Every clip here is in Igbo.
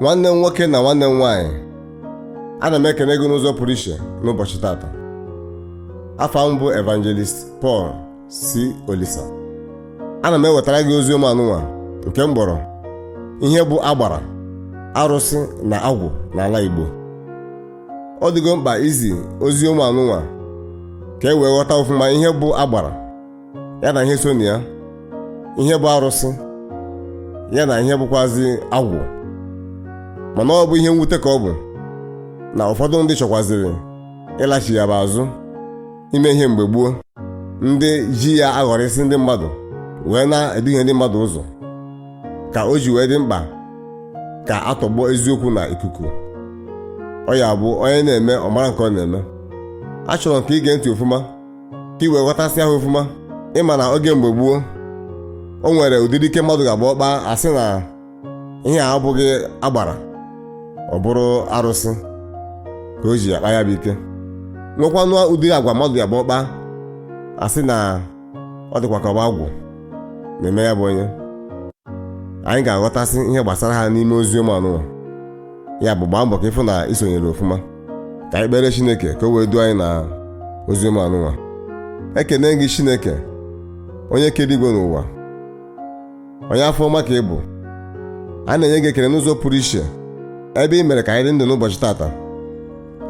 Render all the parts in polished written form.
Nwanne m nwoke na nwanne m nwaanyị, ana m ekene gị n'ụzọ pụrụ iche n'ụbọchị tata. Afa m bụ Evangelist Paul C. Olisa. Ana m ewetara gị ozi ọma anụnwa nke m kpọrọ ihe bụ agbara, arụsị na agwụ n'ala Igbo. Ọ dịgo mkpa izi ozi ọma anụnwa ka e wee ghọta ọfụma ihe bụ agbara, ya na ihe so na ya, ihe bụ arụsị, ya na ihe bụkwazi agwụ. Mana ọ bụ ihe mwute ka ọ bụ na ụfọdụ ndị chọkwaziri ịlachi ya bụ azụ ime ihe mgbe gboo, ndị ji ya aghọrịsị ndị mmadụ wee na-eduhie ndị mmadụ ụzọ, ka o ji wee dị mkpa ka atọgbọ eziokwu na ikuku. Ọ ya bụ onye na-eme ọmara nke ọ na-eme. Achọrọ m ka ige ntị ofụma ka ị wee ghọtasịa ha ofụma. Ịma na oge mgbe gboo, o nwere ụdịrị ike mmadụ ga-agba ọkpa asị na ihe a abụghị agbara, ọ bụrụ arụsị ka o ji akpa ya bụ ike. Nwekwanụ ụdịrị agwa mmadụ ga-agba ọkpa asị na ọ dịkwa ka ọ bụ agwụ na-eme ya bụ onye. Anyị ga-aghọtasị ihe gbasara ha n'ime ozi ọma anụnwa. Ya bụ, gbaa mbọ ka ịfụ na isonyere ofụma. Ka anyị kpere Chineke ka o wee duo anyị na ozi ọma anụnwa. Ekene gị, Chineke, onye kere igwe n'ụwa, onye afọ ọma ka ị bụ. A na-enye gị ekele n'ụzọ pụrụ iche ebe ị mere ka anyị dị ndụ n'ụbọchị tata.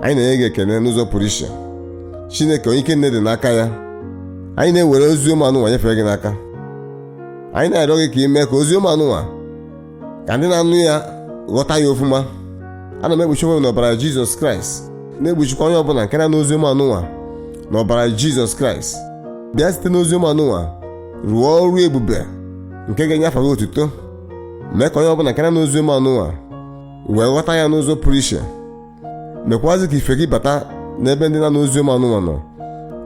Anyị na-enye gị ekele n'ụzọ pụrụ iche, Chineke, onye ike nne dị n'aka ya. Anyị na-ewere ozi ọma anụnwa nyefee gị n'aka. Anyị na-arịọ gị ka ị mee ka ozi ọma anụnwa, ka ndị na-anụ ya ghọta ya ofụma. Ana m ekpuchi onwe m n'ọbara Jizọs Kraịst, na-ekpuchikwa onye ọbụla nke na-anụ ozi ọma anụnwa n'ọbara Jizọs Kraịst. Bịa site n'ozi ọma anụnwa rụọ ọrụ ebube nke ga-enye afa gị otuto. Mee ka onye ọbụla nke na-anụ ozi ọma anụnwa wee ghọta ya n'ụzọ pụrụ iche. Mekwazị ka ife gị bata n'ebe ndị na-anụ ozi ọma anụnwa nọ,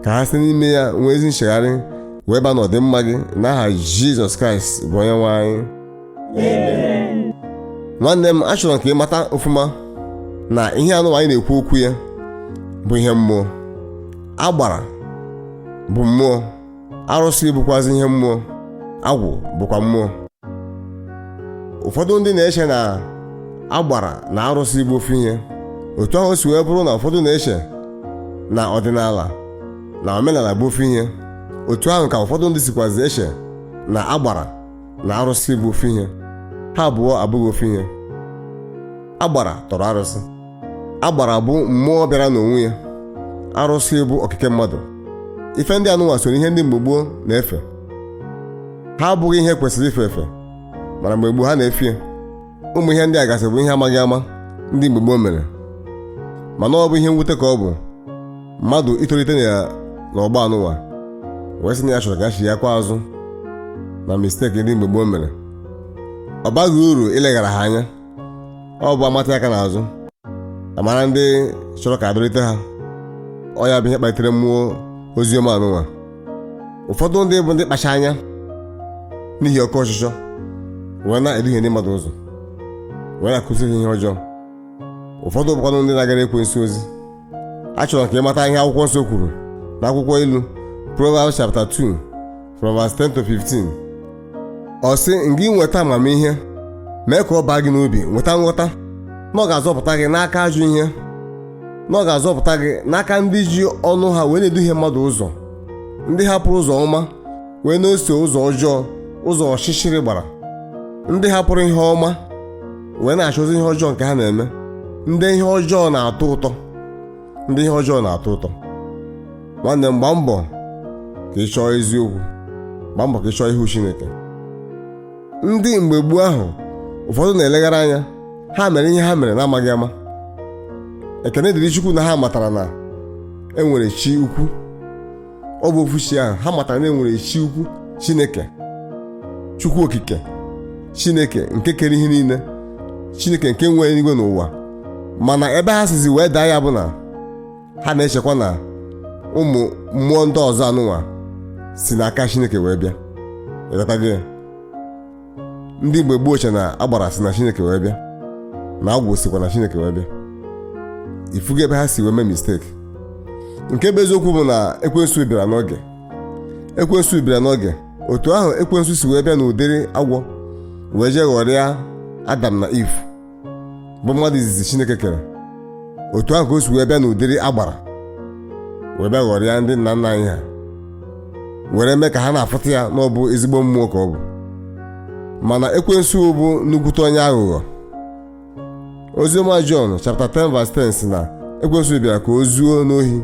ka ha site n'ime ya nwee ezi nchegharị wee baa n'ọdịmma gị, n'aha Jizọs Kraịst bụ onye nwe anyị. Nwanne m, achọrọ m ka ị mata ọfụma na ihe anụnwa anyị na-ekwu okwu ya bụ ihe mmụọ. Agbara bụ mmụọ, arụsị bụkwazị ihe mmụọ, agwụ bụkwa mmụọ. Ụfọdụ ndị na-eche na agbara na arụsị bụ ofu ihe, otu ahụ o si wee bụrụ na ụfọdụ na-eche na ọdịnala na omenala bụ ofu ihe, otu ahụ ka ụfọdụ ndị sikwazi eche na agbara na arụsị bụ ofu ihe. Ha abụọ abụghị ofu ihe. Agbara tọrọ arụsị. Agbara bụ mmụọ bịara n'onwe ya, arụsị bụ okike mmadụ. Ife ndị anụnwa so ihe ndị mgbe gboo na-efe. Ha abụghị ihe kwesịrị ife efe, mana mgbe gboo ha na-efe ya. Ụmụ ihe ndị a gasị bụ ihe amaghị ama ndị mgbe gboo mere. Mana ọ bụ ihe mwute ka ọ bụ mmadụ itolite n'ọgbọ anụnwa wee sị na ya chọrọ ka ya chighakwa azụ na mistake ndị mgbe gboo mere. Ọ baghị uru ileghara ha anya. Ọ bụ amata aka n'azụ amara ndị chọrọ ka adọlite ha. Ọ ya bụ ihe kpalitere mmụọ ozi ọma anụnwa. Ụfọdụ ndị bụ ndị kpacha anya n'ihi oke ọchịchọ wee na-eduhie ndị mmadụ ụzọ, wee na-akụziri ha ihe ọjọọ. Ụfọdụ bụkwanụ ndị na-agara ekwensu ozi. Achọrọ ka ị mata ihe akwụkwọ nsọ kwuru n'akwụkwọ Ilu, Proverbs chapter 2 from verse 10 to 15. Ọ sị ngị, nweta amamihe, mee ka ọ baa gị n'obi, nweta nghọta, na ọ ga-azọpụta gị n'aka ajọ ihe, na ọ ga-azọpụta gị n'aka ndị ji ọnụ ha wee na-eduhie mmadụ ụzọ, ndị hapụrụ ụzọ ọma wee na-eso ụzọ ọjọọ, ụzọ ọchịchịrị gbara, ndị hapụrụ ihe ọma wee na-achọzi ihe ọjọọ nke ha na-eme, ndị ihe ọjọọ na-atọ ụtọ, ndị ihe ọjọọ na-atọ ụtọ. Nwanne m, gbaa mbọ ka ị chọọ eziokwu, gbaa mbọ ka ị chọọ ihu Chineke. Ndị mgbe gboo ahụ ụfọdụ na-eleghara anya, ha mere ihe ha mere na-amaghị ama. Ekene dịrị Chukwu na ha matara na enwere chi ukwu. Ọ bụ ofu chi ahụ ha matara na enwere chi ukwu, Chineke, Chukwu Okike, Chineke nke kere ihe niile, Chineke nke nwere eluigwe n'ụwa. Mana ebe ha sizi wee daa ya bụ na ha na-echekwa na ụmụ mmụọ ndị ọzọ anụnwa si n'aka Chineke wee bịa. Ịghọtago ya? Ndị mgbe gboo che na agbara si na Chineke wee bịa, na agwụ sikwa na Chineke wee bịa. Ifugo ebe ha si wee mee mistake? Nke bụ eziokwu bụ na ekwensu bịara n'oge. Ekwensu bịara n'oge. Otu ahụ ekwensu si wee bịa n'ụdịrị agwọ wee jee ghọrịa Adam na Eve. Bụ mmadụ izizi Chineke kere. Otu ahụ ka o si wee bịa n'ụdịrị agbara, wee bịa ghọrịa ndị nna nna anyị ha, were mee ka ha na-afụta ya na ọ bụ ezigbo mmụọ ka ọ bụ. Mana ekwensu bụ nnukwute onye aghụghọ. Oziọma Jọn chapter 10 verse 10 si na ekwensu bịara ka o zuo n'ohi,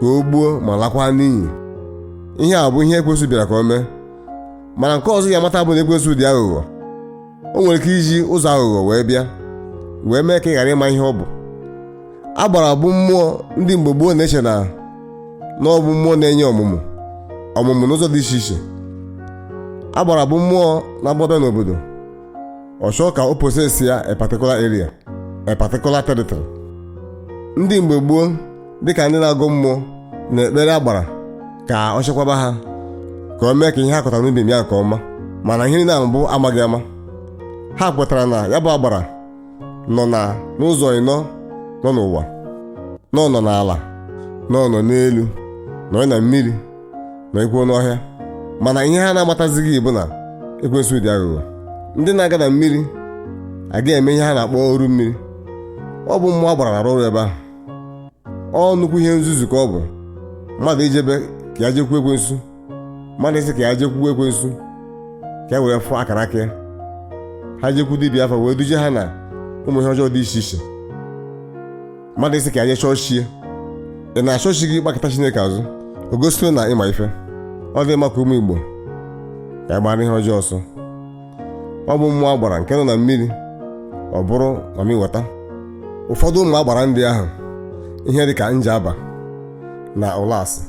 ka o gbuo ma lakwa n'iyi. Ihe a bụ ihe ekwensu bịara ka o mee. Mana nke ọzọ ya amata bụ na ekwensu dị aghụghọ. O nwere ike iji ụzọ aghụghọ wee bịa, wee mee ka ị ghara ịma ihe ọ bụ. Agbara bụ mmụọ ndị mgbe gboo na-eche na ọ bụ mmụọ na-enye ọmụmụ ọmụmụ n'ụzọ dị iche iche. Agbara bụ mmụọ na-agbabịa n'obodo, ọ chọọ ka o possess ya a particular area, a particular territory. Ndị mgbe gboo, dịka ndị na-agụ mmụọ, na-ekpere agbara ka ọ chekwaba ha, ka o mee ka ihe ha kọtara n'ubi ya nke ọma. Mana ihe niile ahụ bụ amaghị ama. Ha kwetara na ya bụ agbara nọ na n'ụzọ ịnọ nọ n'ụwa, nọ nọ n'ala, nọ nọ n'elu, nọ na mmiri, nọ ikwuo n'ọhịa. Mana ihe ha na-amatazighị bụ na ekwensu dị aghụghọ. Ndị na-aga na mmiri agaghị eme ihe ha na-akpọ oru mmiri. Ọ bụ mmụọ agbara na-arụ ọrụ ebe ahụ. Ọ nnukwu ihe nzuzu ka ọ bụ mmadụ ijebe ka ya jekwuo ekwensu, mmadụ isi ka ya jekwuo ekwensu ka ya were fụọ akara aka ya. Ha jekwu dibịa afa wee duje ha na ụmụ ihe ọjọọ dị iche iche. Mmadụ isi ka ya jee chọọchị, ị na-achọ chi gị gbakọta Chineke azụ, o gosiri na ịma ife ọ dị mma. Ka ụmụ Igbo ka gbara ihe ọjọọ ọsọ. Ọ bụ mmụọ agbara nke nọ na mmiri, ọ bụrụ mami wọta. Ụfọdụ ụmụ agbara ndị ahụ, ihe dịka njaba na ụlasị,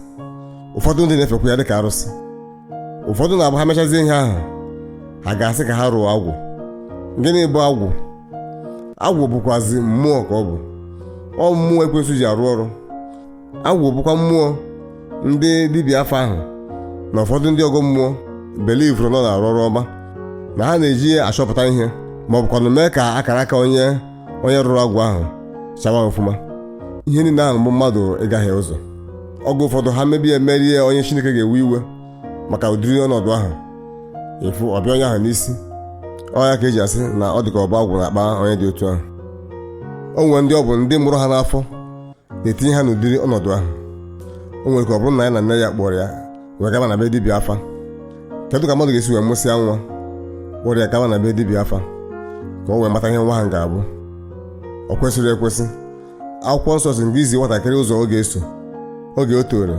ụfọdụ ndị na-efekwa ya dịka arụsị. Ụfọdụ na-abụ ha mechazie ihe ahụ, ha ga-asị ka ha rụọ agwụ. Gịnị bụ agwụ? Agwụ bụkwazi mmụọ ka ọ bụ. Ọ mmụọ ekwensu ji arụ ọrụ. Agwụ bụkwa mmụọ ndị dibịa afa ahụ na ụfọdụ ndị ọgọ mmụọ belivuru nọ na-arụ ọrụ ọma, na ha na-eji ya achọpụta ihe, ma ọ bụkwanụ mee ka akara aka onye onye rụrụ agwụ ahụ chawa ọfụma. Ihe niile ahụ bụ mmadụ ịgaghị ụzọ. Oge ụfọdụ ha mebie emerie onye, Chineke ga-ewe iwe maka ụdịrị ọnọdụ ahụ efu ọbịa onye ahụ n'isi. Ọ ya ka eji asị na ọ dị ka ọba agwụ na-akpa onye dị otu ahụ. O nwere ndị ọ bụ ndị mụrụ ha n'afọ na-etinye ha n'ụdịrị ọnọdụ ahụ. O nwere ka ọ bụrụ na ya na nne ya kpọrọ ya wee gaba na be dibịa afa. Kedu ka mmadụ ga-esi wee mụsịa nwa, kpọrọ ya gaba na be dibịa afa ka o wee mata ihe nwa ha ga-abụ? Ọ kwesịrị ekwesị. Akwụkwọ nsọ si ngị izi nwatakịrị ụzọ ọ ga-eso, oge o toro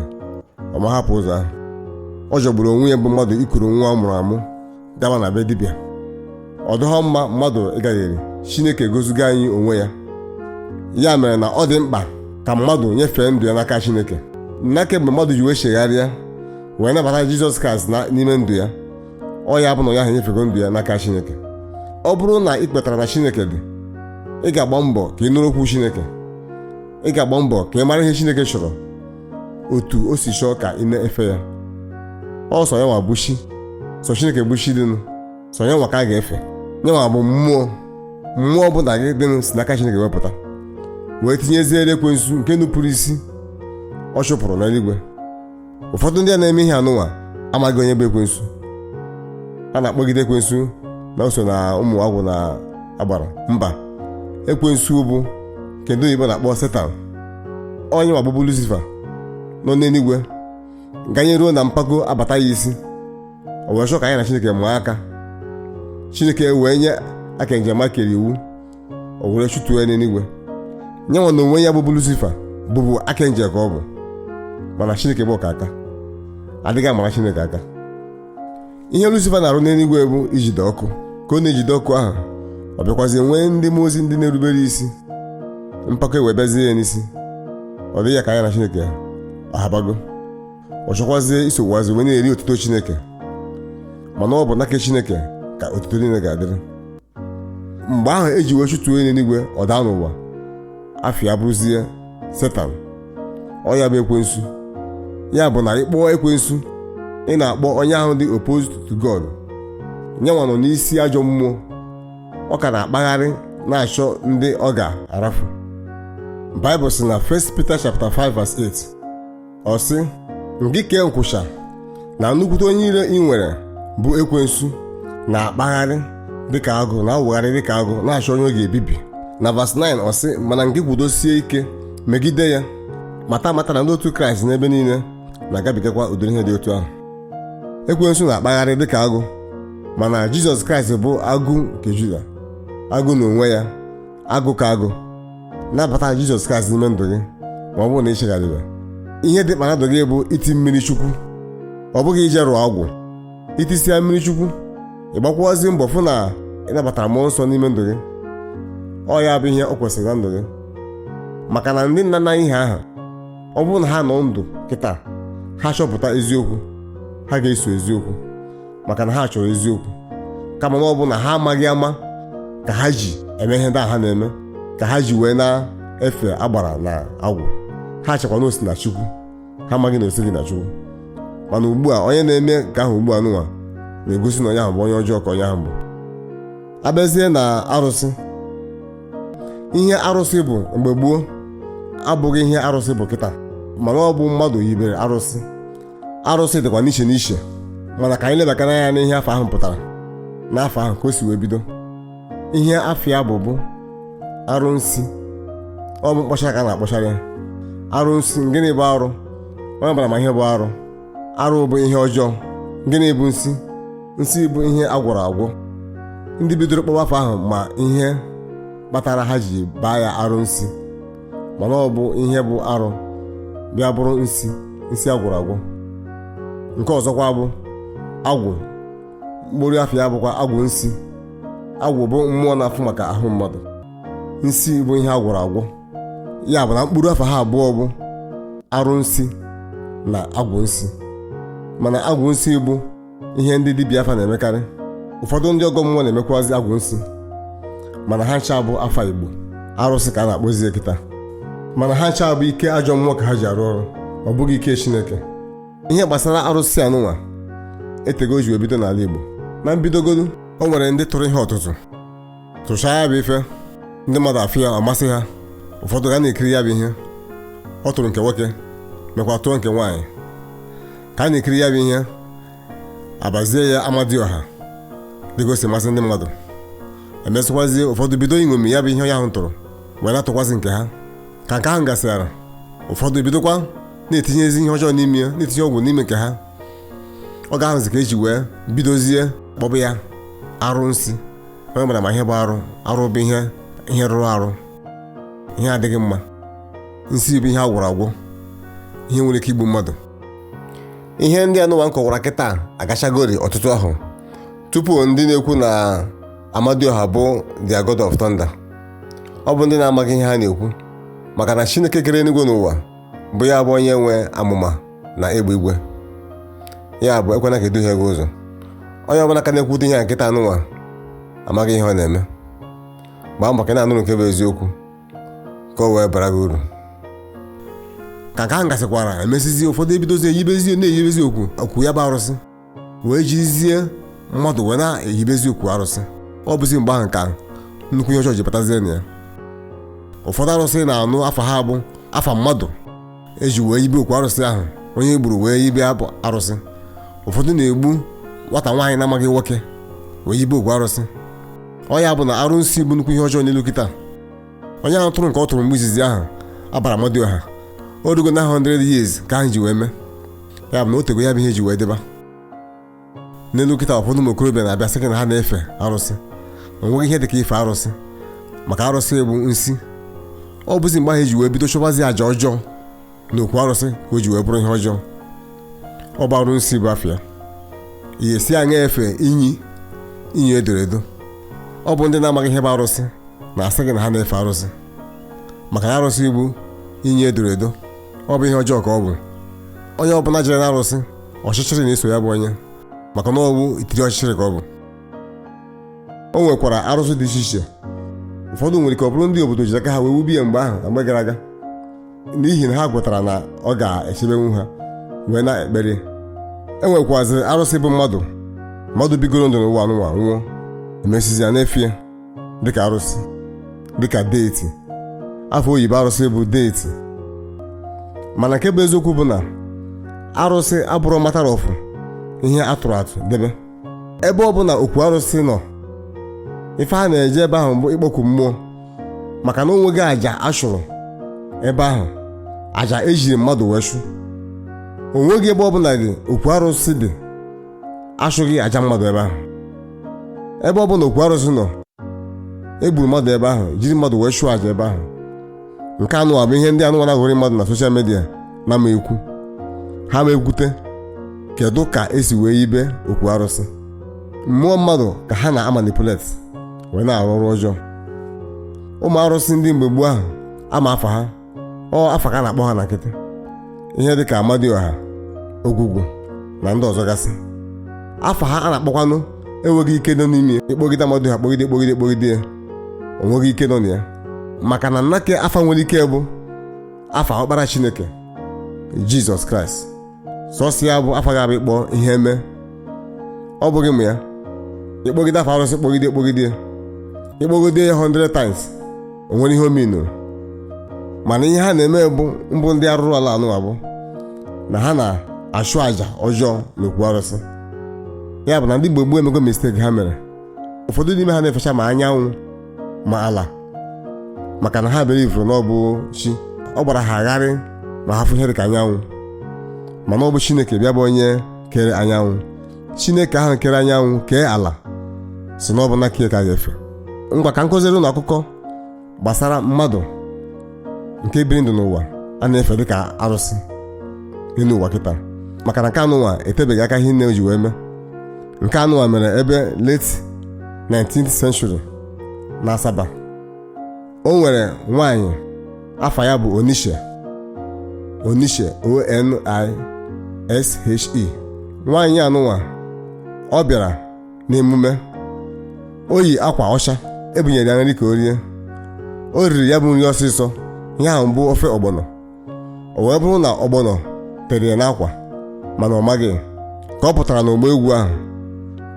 ọ ma hapụ ụzọ ahụ. Ọ jọgburu onwe ya bụ mmadụ ikuru nwa ọ mụrụ amụ gaba na be dibịa. Ọ dịghọ mma mmadụ ịgagheri. Chineke egozigo anyị onwe ya. Ya mere na ọ dị mkpa ka mmadụ nyefee ndụ ya n'aka Chineke. N'aka mgbe mmadụ ji wee chegharịa, wee nabata Jizọs Kraịst n'ime ndụ ya, ọ ya bụ na onye ahụ enyefego ndụ ya n'aka Chineke. Ọ bụrụ na ị kwetara na Chineke dị, ị ga-agba mbọ ka ị nụrụ okwu Chineke. Ị ga-agba mbọ ka ị mara ihe Chineke chọrọ, otu o si chọọ ka ị na-efe ya. Ọ sọ ya nwa bụ chi, sọ Chineke bụ chi dịnụ, sọ ya nwa ka a ga-efe. Ya nwa bụ mmụọ. Mmụọ ọbụla gị dịnụ si n'aka Chineke wepụta, wee tinyeziere ekwensu nke nupụrụ isi ọ chụpụrụ n'eluigwe. Ụfọdụ ndị a na-eme ihe anụnwa amaghị onye bụ ekwensu. A na-akpọgide ekwensu na o so na ụmụ agwụ na agbara. Mba, ekwensu bụ nke ndị oyibo na-akpọ Setan, onye nwa bụbu Lucifer nọ n'eluigwe, ganye ruo na mpako abata ya isi, o wee chọọ ka anyị na Chineke mụọ aka. Chineke wee nye aka njem kere iwu, o were chụtuo ya n'eluigwe. Nye nwa na onwe ya bụbu Lucifer, bụbu aka nje ka ọ bụ. Mana Chineke bụ ọkaka, adịghị amara Chineke aka. Ihe Lucifer na-arụ n'eluigwe bụ ijide ọkụ. Ka ọ na-ejide ọkụ ahụ, ọ bịakwazie nwee ndị mmụọ ozi ndị na-erubere isi. Mpako wee bịazie ya n'isi, ọ dịghị ya ka anya na Chineke ahabago. Ọ chọkwazie isokwazi wee na-eri otuto Chineke, mana ọ bụ n'aka Chineke ka otuto niile ga-adịrị. Mgbe ahụ eji wee chụtuo ya n'eluigwe, ọ daa n'ụwa, afọ ya bụrụzie Setan. Ọ ya bụ ekwensu. Ya bụ na ịkpọọ ekwensu, ị na-akpọ onye ahụ dị opposed to God. Nyanwa nọ n'isi ajọ mmụọ. Ọ ka na-akpagharị na-achọ ndị ọ ga-arafu. Baịbụl sị na 1 Peter chapter 5 verse 8, ọ sị ngị kee nkwụcha na nnukwute onye iro ị nwere bụ ekwensu na-akpagharị dịka agụ, na-awụgharị dịka agụ, na-achọ onye ọ ga-ebibi. Na vas 9 ọ sị, mana ngị kwudosie ike megide ya. Mata amata na ndị otu Kraịst n'ebe niile na-agabigakwa ụdịrị ihe dị otu ahụ. Ekwensu na-akpagharị dịka agụ, mana Jizọs Kraịst bụ agụ nke Juda, agụ n'onwe ya, agụ ka agụ. Nabata Jizọs Kraịst n'ime ndụ gị ma ọ bụrụ na ị chegharịrị. Ihe dị mkpa na ndụ gị bụ iti mmiri Chukwu, ọ bụghị ije rụọ ọgwụ. Itisia mmiri Chukwu, ị gbakwuozi mbọ fụ na ị nabatara mmụọ nsọ n'ime ndụ gị. Ọ ya bụ ihe ọ kwesịrị na ndụ gị, maka na ndị nna nna anyị ha ahụ, ọ bụrụ na ha nọ ndụ kịta, ha chọpụta eziokwu, ha ga-eso eziokwu, maka na ha chọrọ eziokwu. Kama na ọ bụ na ha amaghị ama ka ha ji eme ihe ndị a ha na-eme, ka ha ji wee na-efe agbara na agwụ. Ha chekwa na osi na Chukwu, ha amaghị na osighị na Chukwu. Mana ugbu a, onye na-eme nke ahụ ugbu a nụnwa na-egosi na onye ahụ bụ onye ọjọọ ka onye ahụ bụ. Abịazie na arụsị, ihe arụsị bụ mgbe gboo abụghị ihe arụsị bụ kịta, mana ọ bụ mmadụ yibere arụsị. Arụsị dịkwa n'iche n'iche, mana ka anyị lebakana anya n'ihe afọ ahụ pụtara, n'afọ ahụ ka o si wee bido. Ihe afọ ya bụ arụnsị. Ọ bụ mkpọcha ka a na-akpọchara ya arụnsị. Gịnị bụ arụ? Onye bara ma ihe bụ arụ? Arụ bụ ihe ọjọọ. Gịnị bụ nsị? Nsị bụ ihe agwọrọ agwọ. Ndị bidoro kpọwa afọ ahụ ma ihe kpatara ha ji baa ya arụnsị, mana ọ bụ ihe bụ arụ bịa bụrụ nsị, nsị agwọrọ agwọ. Nke ọzọkwa bụ agwụ. Mkpụrụ afọ ya bụkwa agwụ nsị. Agwụ bụ mmụọ na-afụ maka ahụ mmadụ, nsị bụ ihe agwọrọ agwọ. Ya bụ na mkpụrụ afọ ha abụọ bụ arụnsị na agwụ nsị. Mana agwụ nsị bụ ihe ndị dibịa afa na-emekarị. Ụfọdụ ndị ọgọ mmụọ na-emekwazi agwụ nsị, mana ha ncha bụ afa Igbo arụsị ka a na-akpọzi kịta. Mana ha ncha bụ ike ajọ mmụọ ka ha ji arụ ọrụ, ọ bụghị ike Chineke. Ihe gbasara arụsị anụnwa etego ji wee bido n'ala Igbo. Na mbidogodu, o nwere ndị tụrụ ihe ọtụtụ tụchaa ya bụ ife, ndị mmadụ afụ ya, amasị ha. Ụfọdụ ga na-ekiri ya bụ ihe. Ọ tụrụ nke nwoke, mekwa tụọ nke nwaanyị. Ka a na-ekiri ya bụ ihe, abazie ya Amadioha dịka o si masị ndị mmadụ. Emesịkwazie, ụfọdụ bido iṅomi ya bụ ihe onye ahụ tụrụ wee na-atụkwasị nke ha. Ka nke ahụ gasịara, ụfọdụ bidokwa na-etinyezi ihe ọjọọ n'ime ya, na-etinye ọgwụ n'ime nke ha. Ọ ga-ahụzi ka eji wee bidozie kpọbụ ya arụnsị. Onye mara ma ihe bụ arụ? Arụ bụ ihe ihe rụrụ arụ, ihe adịghị mma. Nsị bụ ihe a gwọrọ agwọ, ihe nwere ike igbu mmadụ. Ihe ndị a nụwa m kọwara kịta agachagori ọtụtụ ahụ tupu ndị na-ekwu na Amadioha bụ their god of thunder. Ọ bụ ndị na-amaghị ihe ha na-ekwu, maka na Chineke kere eluigwe n'ụwa bụ ya bụ onye nwe amụma na egbe igwe. Ya bụ, ekwena ka eduhie gị ụzọ. Onye ọbụla ka na-ekwute ihe a nkịta anụnwa amaghị ihe ọ na-eme. Gbaa mbọ ka ị na-anụrụ nke bụ eziokwu, ka o wee bara gị uru. Ka nke ahụ gasịkwara, emesizie, ụfọdụ ebidozie eyibezie, na-eyibezi okwu okwu ya bụ arụsị, wee jirizie mmadụ wee na-eyibezi okwu arụsị. Ọ bụzi mgbe ahụ ka nnukwu ihe ọjọọ ji batazie na ya. Ụfọdụ arụsị na-anụ afa ha bụ afa mmadụ eji wee yibe okwu arụsị ahụ, onye gburu wee yibe abụ arụsị. Ụfọdụ na-egbu nwata nwaanyị na-amaghị nwoke wee yibe okwu arụsị. Ọ ya bụ na arụsị bụ nnukwu ihe ọjọọ n'elu kịta. Onye ahụ tụrụ nke ọ tụrụ mgbe izizi ahụ abara Amadioha, o rugo na 100 years ka ahụ ji wee mee ya. Bụ na o tego ya bụ ihe ji wee deba n'elu kịta. Ụfọdụ ụmụ okorobịa na-abịa sị gị na ha na-efe arụsị. O nweghị ihe dị ka ife arụsị, maka arụsị bụ nsị. Ọ bụzi mgbe ahụ eji wee bido chọbazi àjà ọjọọ na okwu arụsị ka o ji wee bụrụ ihe ọjọọ. Ọ bụ arụsị bụ afịa ihe si anya efe inyi inyi edoro edo. Ọ bụ ndị na-amaghị ihe bụ arụsị na-asị gị na ha na-efe arụsị, maka na arụsị bụ inyi edoro edo. Ọ bụ ihe ọjọọ ka ọ bụ. Onye ọbụla jere na arụsị, ọchịchịrị na-eso ya bụ onye, maka na ọ bụ itiri ọchịchịrị ka ọ bụ. O nwekwara arụsị dị iche iche. Ụfọdụ nwere ike ọ bụrụ ndị obodo ji aka ha wee wubi ya mgbe ahụ na mgbe gara aga, n'ihi na ha kwetara na ọ ga-echebenwu ha wee na-ekpere. E nwekwazịrị arụsị bụ mmadụ, mmadụ bigoro ndụ n'ụwa anụnwa nwụọ, emesizi ya n'efie dịka arụsị, dịka deity. Afọ oyibo arụsị bụ deity. Mana nke bụ eziokwu bụ na arụsị abụrụ matter of ihe atụrụ atụ debe. Ebe ọ bụ na okwu arụsị nọ, ife a na-eje ebe ahụ bụ ịkpọku mmụọ. Maka na o nweghị àjà a chụrụ ebe ahụ, àjà ejiri mmadụ wee chụ. O nweghị ebe ọbụla gị okwu arụsị dị achụghị àjà mmadụ ebe ahụ. Ebe ọbụla okwu arụsị nọ, egburu mmadụ ebe ahụ, jiri mmadụ wee chụọ àjà ebe ahụ. Nke anụ a bụ ihe ndị anụmanụ aghọrị mmadụ na social media na ma ekwu ha ma ekwute kedu ka esi wee yibe okwu arụsị. Mmụọ mmadụ ka ha na-amanipulate wee na-arụ ọrụ ọjọọ. Ụmụ arụsị ndị mgbe gboo ahụ ama afa ha, ọ afa ka a na-akpọ ha na nkịtị, ihe dịka Amadioha, Ogwugwu na ndị ọzọ gasị. Afa ha a na-akpọkwanụ enweghị ike nọ n'ime. Ịkpọgide Amadioha, kpọgide, kpọgide, kpọgide ya, o nweghị ike nọ na ya. Maka na nnake afa nwere ike bụ afa ọkpara Chineke, Jizọs Kraịst. Sọsọ ya bụ afa ga-abụ ịkpọ ihe eme. Ọ bụghị mụ ya ịkpọgide afa arụsị, kpọgide, kpọgide, ịkpọgide ya 100 times, o nwere ihe omenuru. Mana ihe ha na-eme bụ mbụ ndị arụrụ ala anụwa bụ na ha na-achụ àjà ọjọọ n'okwu arụsị. Ya bụ na ndị mgbe gboo emego mistake ha mere. Ụfọdụ n'ime ha na-efecha ma anyanwụ ma ala, maka na ha belivuru na ọ bụ chi. Ọ gbara ha agharị ma ha fụ ihe dịka anyanwụ, mana ọ bụ Chineke bịa bụ onye kere anyanwụ. Chineke ahụ kere anyanwụ, kee ala, si na ọ bụ na ka ga-efe. Ngwa, ka m kụziere ụlọ akụkọ gbasara mmadụ nke biri ndụ n'ụwa a na-efe dịka arụsị n'elu ụwa kịta. Maka na nke anụnwa etebeghị aka ihe nne ji wee mee. Nke anụnwa mere ebe late 19th century na Asaba. O nwere nwaanyị afa ya bụ Onishe. Onishe, Onishe. Nwaanyị anụnwa, ọ bịara n'emume, o yi akwa ọcha. Ebunyere ya nri ka o rie. O riri ya bụ nri ọsịsọ. Ihe ahụ bụ ofe ọgbọnọ. O wee bụrụ na ọgbọnọ tere ya n'akwa, mana ọ maghị. Ka ọ pụtara n'ọgbọ egwu ahụ,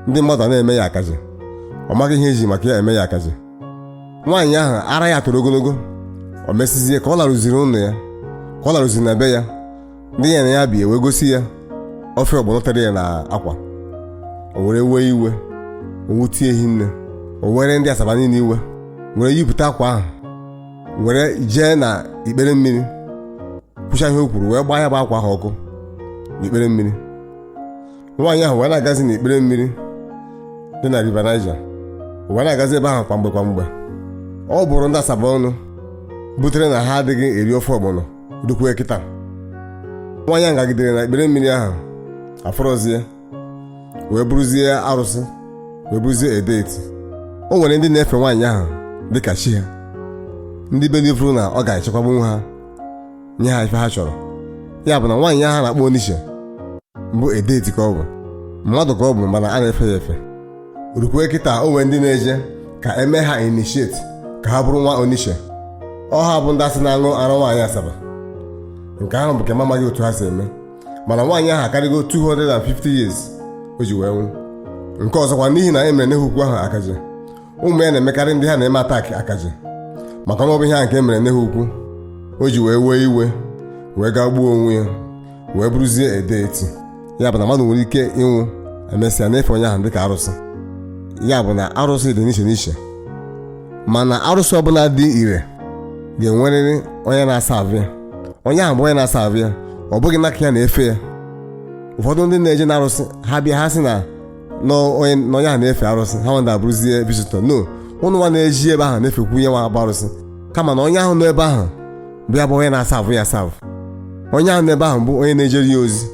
ndị mmadụ a na-eme ya akaji. Ọ maghị ihe eji maka ya eme ya akaji. Nwaanyị ahụ, ara ya toro ogologo. O mesizie, ka ọ larụziri ụlọ ya, ka ọ larụziri na be ya, ndị ya na ya bi wee gosi ya ofe ọgbọnọ tere ya na akwa. O were wee iwe, o wutie hinne. O were ndị Asaba niile iwe, were yipụta akwa ahụ, were jee na ikpere mmiri, kwụcha ihe o kwuru, wee gbaa ya bụ akwa ahụ ọkụ n'ikpere mmiri. Nwaanyị ahụ wee na-agazi n'ikpere mmiri dị na River Niger, wee na-agazi ebe ahụ kwa mgbe kwa mgbe. Ọ bụrụ ndị Asaba ọnụ butere na ha adịghị eri ofe ọgbọnọ rukwe kịta. Nwaanyị ahụ gagidere na ikpere mmiri ahụ, afọrọzie, wee bụrụzie arụsị, wee bụrụzie edeeti. O nwere ndị na-efe nwaanyị ahụ dịka chi ha, ndị belivuru na ọ ga-echekwabunwu ha, nye ha ife ha chọrọ. Ya bụ na nwaanyị ahụ na-akpọ Onishe bụ edeeti ka ọ bụ, mmadụ ka ọ bụ, mana a na-efe ya efe rukwe kịta. O nwere ndị na-eje ka eme ha initiate ka ha bụrụ nwa Onishe. Ọ ha bụ ndị asị na-aṅụ ara nwaanyị Asaba. Nke ahụ bụ nke m amaghị otu ha si eme, mana nwaanyị ahụ akarịgo 250 years o ji wee nwụ. Nke ọzọkwa, n'ihi na e mere n'ehukwu ahụ akaje, ụmụ ya na-emekarị ndị ha na-eme attack akaje, maka na ọ bụ ihe ahụ nke e mere nne ha ukwu o ji wee wee iwe, wee gaa gbuo onwe ya, wee bụrụzie edeeti. Ya bụ na mmadụ nwere ike ịnwụ, emesịa na-efe onye ahụ dịka arụsị. Ya bụ na arụsị dị n'iche n'iche, mana arụsị ọbụla dị ire ga-enwerịrị onye na-asa avụ ya. Onye ahụ bụ onye na-asa avụ ya, ọ bụghị n'aka ya na-efe ya. Ụfọdụ ndị na-eje na arụsị ha bịa, ha sị na n'onye ahụ na-efe arụsị ha nwanda abụrụzie visitor. No, ụnụ nwa na-eji ebe ahụ na-efekwu ihe nwa bụ arụsị, kama na onye ahụ nọ ebe ahụ bịa bụ onye na-asa avụ ya asa avụ. Onye ahụ nọ ebe ahụ bụ onye na-ejere ya ozi.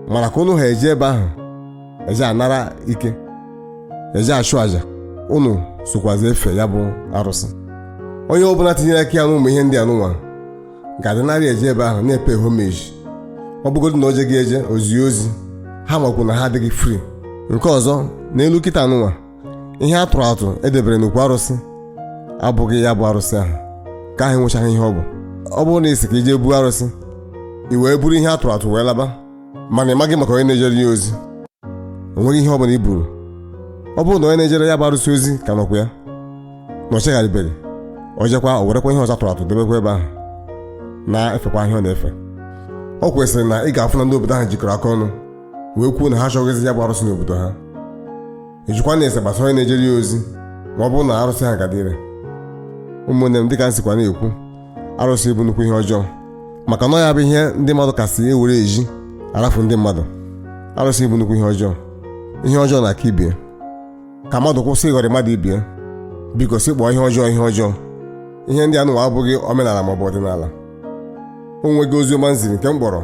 Mana ka ụnụ ha eje ebe ahụ eje anara ike, eje achụ àjà, ụnụ sokwazi efe ya bụ arụsị. Onye ọbụla tinyere aka ya n'ụmụ ihe ndị a nụnwa ga-adịnarị eje ebe ahụ na-epe homage. Ọ bụgodị na o jeghị eje ozi ozi, ha makwu na ha adịghị free. Nke ọzọ, n'elu kịta nụnwa, ihe a tụrụ atụ edebere n'okwu arụsị abụghị ya bụ arụsị ahụ ka ahụ enwechaghị ihe ọ bụ. Ọ bụrụ na isi ka ije buo arụsị, i wee buru ihe a tụrụ atụ wee laba, mana ị maghị maka onye na-ejere ya ozi, o nweghị ihe ọ bụla i buru. Ọ bụrụ na onye na-ejere ya bụ arụsị ozi ka nọkwa ya na ọ chegharịbeghị, ọ jekwa o werekwa ihe ọzọ atụrụ atụ debekwa ebe ahụ na-efekwa ihe ọ na-efe. Ọ kwesịrị na ị ga-afụ na ndị obodo ahụ jikọrọ aka ọnụ wee kwuo na ha achọghịzi ya bụ arụsị n'obodo ha. Ejikwa na ese gbasara onye na-ejere ya ozi, ma ọ bụrụ na arụsị ahụ ga dịrị. Ụmụnne m, dịka m sikwa na-ekwu, arụsị bụ nnukwu ihe ọjọọ, maka na ọ ya bụ ihe ndị mmadụ kasị ewere eji arafu ndị mmadụ. Arụsị bụ nnukwu ihe ọjọọ, ihe ọjọọ na aka ibie. Ka mmadụ kwụsị ịghọrị mmadụ ibie, biko sị kpọọ ihe ọjọọ ihe ọjọọ. Ihe ndị anụnwa abụghị omenala maọbụ ọdịnala. O nweghị ozi ọma nziri nke m kpọrọ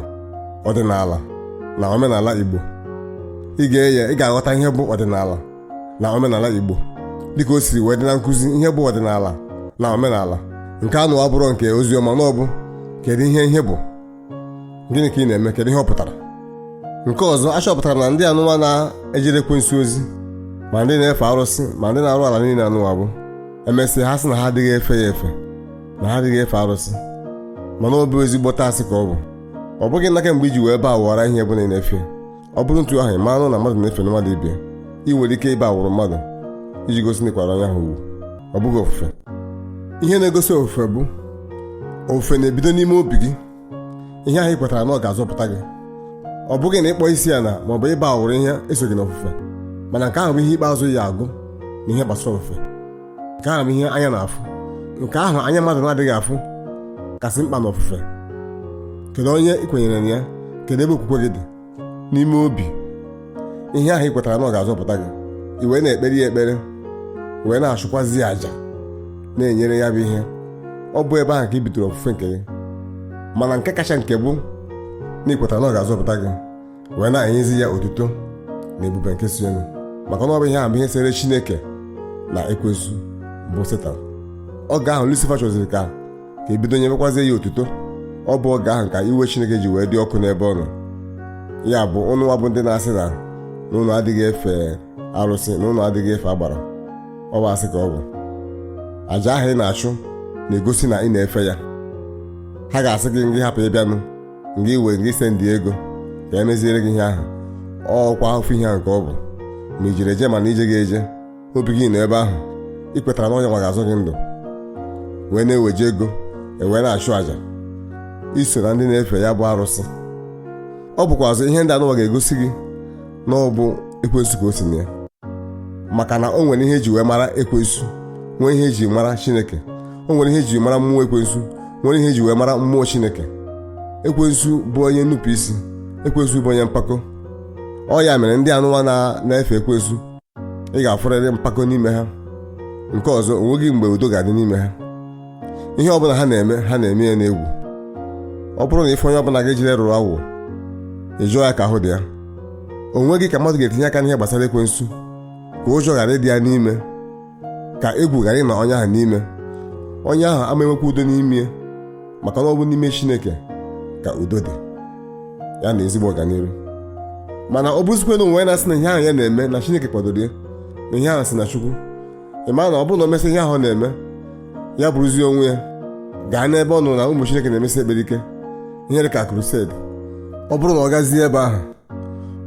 ọdịnala na omenala Igbo. Ị ga-eye, ị ga-aghọta ihe bụ ọdịnala na omenala Igbo dịka o siri wee dị na nkụzi ihe bụ ọdịnala na omenala nke anụ abụrụ nke ozi ọma na ọ bụ kedu ihe ihe bụ, gịnị ka ị na-eme, kedu ihe ọ pụtara. Nke ọzọ, achọpụtara na ndị anụnwa na-ejere ekwensu ozi, ma ndị na-efe arụsị, ma ndị na-arụ ala niile anụnwa bụ emesịa ha sị na ha adịghị efe ya efe, na ha adịghị efe arụsị, mana ọ bụ ezigbo asị ka ọ bụ. Ọ bụghị na kemgbe iji wee baa wara ihe bụ na ị na-efe. Ọ bụrụ ntu ahụ, ị maranụ na mmadụ na-efe mmadụ ibie, ị nwere ike ịba awụrụ mmadụ iji gosi na ịkwara onye ahụ ugwu. Ọ bụghị ofufe. Ihe na-egosi ofufe bụ ofufe na-ebido n'ime obi gị, ihe ahụ ị kwetara na ọ ga-azọpụta gị. Ọ bụghị na ịkpọ isi ala ma ọ bụ ịba awụrụ ihe esoghị n'ofufe, mana nke ahụ bụ ihe ikpeazụ ya agụ na ihe gbasara ofufe. Nke ahụ bụ ihe anya na-afụ, nke ahụ anya mmadụ na-adịghị afụ kasị mkpa n'ofufe. Kedu onye ị kwenyere na ya? Kedu ebe okwukwe gị dị? N'ime obi, ihe ahụ ị kwetara na ọ ga-azọpụta gị, i wee na-ekpere ya ekpere, wee na-achụkwazi àjà na-enyere ya bụ ihe. Ọ bụ ebe ahụ ka ị bidoro ofufe nke gị. Mana nke kacha nke bụ na ị kwetara na ọ ga-azọpụta gị, wee na-enyezi ya otuto na ebube nke si elu, maka na ọ bụ ihe ahụ bụ ihe sere Chineke na ekwensu bụ Setan. Oge ahụ Lucifer chọziri ka ebido nyebekwazie ya otuto. Ọ bụ oge ahụ ka iwe Chineke ji wee dị ọkụ n'ebe ọ nọ. Ya bụ ụnụnwa bụ ndị na-asị na ụnụ adịghị efe arụsị, na ụnụ adịghị efe agbara, ọ bụ asị ka ọ bụ. Àjà ahụ ị na-achụ na-egosi na ị na-efe ya. Ha ga-asị gị ngị hapụ ịbịanụ, ngị wee ngị sendị ego ka emeziere gị ihe ahụ. Ọkwa ofu ihe ahụ ka ọ bụ, ma ijiri eje mana ije gị eje, obi gị nọ ebe ahụ. Ị kwetara na onye nwa ga-azụ gị ndụ, wee na-eweje ego ewee na-achụ àjà, iso na ndị na-efe ya bụ arụsị. Ọ bụkwazị ihe ndị anụnwa ga-egosi gị na ọ bụ ekwensu ka o si na ya, maka na o nwere ihe eji wee mara ekwensu, nwee ihe eji mara Chineke, o nwere ihe eji mara mmụọ ekwensu, nwere ihe eji wee mara mmụọ Chineke. Ekwensu bụ onye nnupụ isi, ekwensu bụ onye mpako. Ọ ya mere ndị anụnwa na-efe ekwensu, ị ga-afụrịrị mpako n'ime ha. Nke ọzọ, onweghị mgbe udo ga-adị n'ime ha. Ihe ọbụla ha na-eme, ha na-eme ya n'egwu. Ọ bụrụ na ife onye ọbụla ga-ejire rụrụ awụ, ị jụọ ya ka ahụ dị ya. O nweghị ka mmadụ ga-etinye aka n'ihe gbasara ekwensu ka ụjọ ghara ịdị ya n'ime, ka egwu ghara ịnọ onye ahụ n'ime. Onye ahụ ama enwekwa udo n'ime, maka na ọ bụ n'ime Chineke ka udo dị, ya na ezigbo ọganiru. Mana ọ bụzikwa na onwe ya na-asị na ihe ahụ ya na-eme na Chineke kwadoro ya, na ihe ahụ si na Chukwu, ị mara na ọ bụrụ na o mesị ihe ahụ ọ na-eme, ya bụrụzie onwe ya gaa n'ebe ọ nọ na ụmụ Chineke na-emesi ekpere ike, ihe dị ka crusade. Ọ bụrụ na ọ gazie ebe ahụ,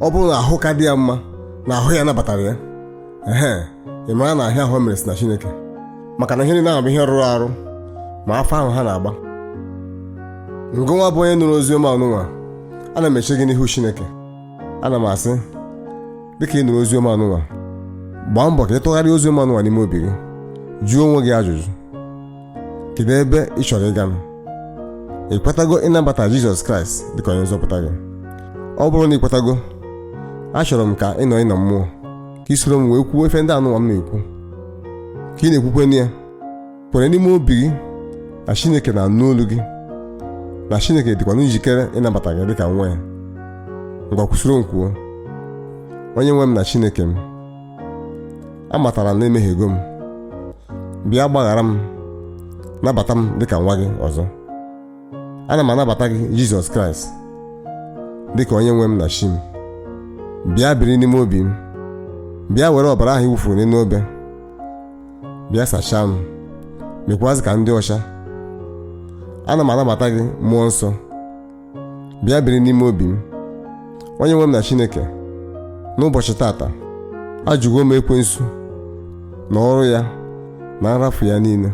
ọ bụrụ na ahụ ka dị ya mma, na ahụ ya nabatara ya, ehe, ị mara na ahịa ahụ o mere si na Chineke, maka na ihe niile ahụ bụ ihe rụrụ arụ, ma afọ ahụ ha na-agba. Ngụnwa bụ onye nụrụ ozi ọma ọnụnwa, ana m eche gị n'ihu Chineke. Ana m asị, dịka ị nụrụ ozi ọma ọnụnwa, gbaa mbọ ka ị tụgharịa ozi ọma ọnụnwa n'ime obi gị. Jụọ onwe gị ajụjụ: kedu ebe ị chọrọ ịga? Ị kwetago ịnabata Jizọs Kraịst dịka onye nzọpụta gị? Ọ bụrụ na ị kwetago, achọrọ m ka ị nọ na mmụọ, ka ị soro m wee kwuo ife ndị anụnwa m na-ekwu. Ka ị na-ekwukwe ya, kwere n'ime obi gị na Chineke na-anụ olu gị, na Chineke dịkwa njikere ịnabata gị dịka nwa ya. Ngwa, kwụsịrị m kwuo: Onye nwe m na Chineke m, amatara m na emehiego m. Bịa gbaghara m, nabata m dịka nwa gị ọzọ. Ana m anabata gị, Jizọs Kraịst, dịka onye nwe m na chi m. Bịa biri n'ime obi m. Bịa were ọbara ahụ i wufuru n'elu obe, bịa sachaa m, mekwazị ka ndị ọcha. Ana m anabata gị, Mmụọ Nsọ, bịa biri n'ime obi m. Onye nwe m na Chineke, n'ụbọchị tata, ajụgo m ekwensu na ọrụ ya na nrafu ya niile.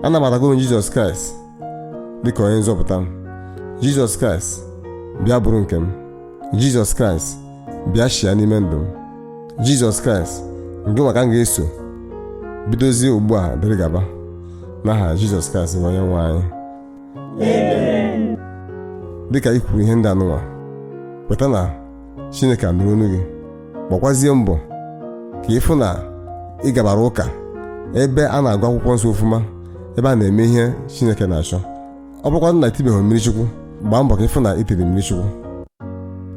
Anabatago m Jizọs Kraịst dịka onye nzọpụta m. Jizọs Kraịst, bịa bụrụ nke m. Jizọs Kraịst, bịa chịa n'ime ndụ m. Jizọs Kraịst, nke maka m ga-eso bidozie ugbu a dịrị gaba. N'aha Jizọs Kraịst bụ onye nwe anyị. Dịka i kwuru ihe ndị anụnwa, kweta na Chineke anụrụ olu gị. Gbakwazie mbọ ka ịfụ na ị gabara ụka ebe a na-agụ akwụkwọ nsọ ofuma, ebe a na-eme ihe Chineke na-achọ. Ọ bụrụkwa na itibeghị mmiri Chukwu, gbaa mbọ ka ịfụ na itiri mmiri Chukwu.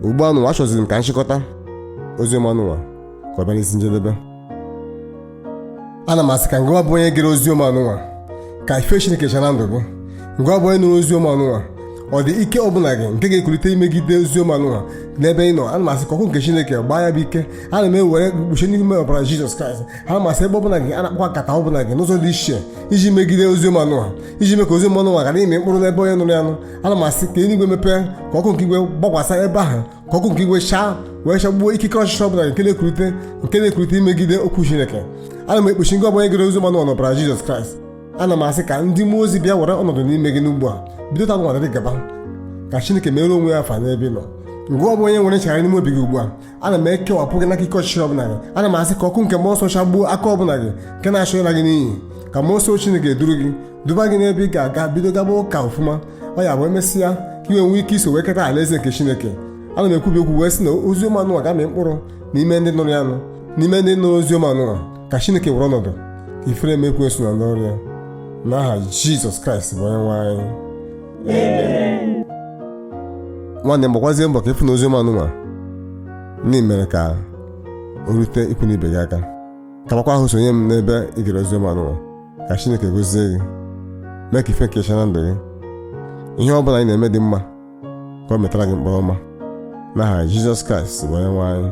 Ugbu a nụnwa, achọziri m ka nchịkọta oziọma nụnwa ka ọ bịa n'isi njedebe. Ana m asị ka ngwa bụ onye gere oziọma nụnwa, ka ife Chineke cha na ndụ gị. Ngwa bụ onye nụrụ oziọma nụnwa, ọ dị ike ọbụla gị nke ga-ekulite imegide oziọma nụnwa n'ebe ị nọ, ana m asị ka ọkụ nke Chineke gbaa ya bụ ike. Ana m ewere kpuchie n'ime ọbara Jizọs Kraịst. Ana m asị ebe ọbụla gị a na-akpakwa nkata ọbụla gị n'ụzọ dị iche iji megide oziọma nụnwa, iji mee ka oziọma nụnwa ghara ime mkpụrụ n'ebe onye nụrụ ya nụ, ana m asị ka eluigwe mepee, ka ọkụ nke igwe gbakwasa ebe ahụ, ka ọkụ nke igwe chaa wee chagbuo ikike ọchịchị ọbụla nke na-ekulite imegide okwu Chineke. Ana m ekpuchi ngwa onye gere oziọma nụnwa n'ọbara Jizọs Kraịst. Ana m asị ka ndị mmụọ ozi bịa were ọnọdụ n'ime gị n'ugbu a, bido taa nwa dịrị gaba, ka Chineke mere onwe ya afa n'ebe ị nọ. Ngwa ọ bụ onye nwere nchegharị n'ime obi gị ugbu a, ana m ekewapụ gị n'aka ike ọchịchị ọbụla gị. Ana m asị ka ọkụ nke mmụọ nsọ chagbuo aka ọbụla gị nke na-achọ ịla gị n'iyi, ka mmụọ nsọ Chineke eduru gị duba gị n'ebe ị ga-aga bido gaba ụka ọfụma. Ọ ya bụ emesịa ka ị wee nwee ike iso wee keta alaeze nke Chineke. Ana m ekwubi okwu wee sị na oziọma nụnwa ga-amị mkpụrụ n'ime ndị nụrụ ya nụ, n'ime ndị nụrụ oziọma nụnwa, ka Chineke were ọnọdụ, ka ifere eme ekwensu na ndị ọrụ ya. N'aha Jizọs Kraịst bụ onye nwe anyị. Nwanne m, gbakwazie mbọ ka ịfụ na oziọma nụnwa ndị mere ka o rute ikwu na ibe gị aka. Kabakwa ahụ sonye m n'ebe ị gere oziọma nụnwa. Ka Chineke gozie gị, mee ka ife nke cha na ndụ gị. Ihe ọ bụla ị na-eme dị mma, ka ọ metara gị mkpụrụ ọma. N'aha Jizọs Kraịst bụ onye nwe anyị.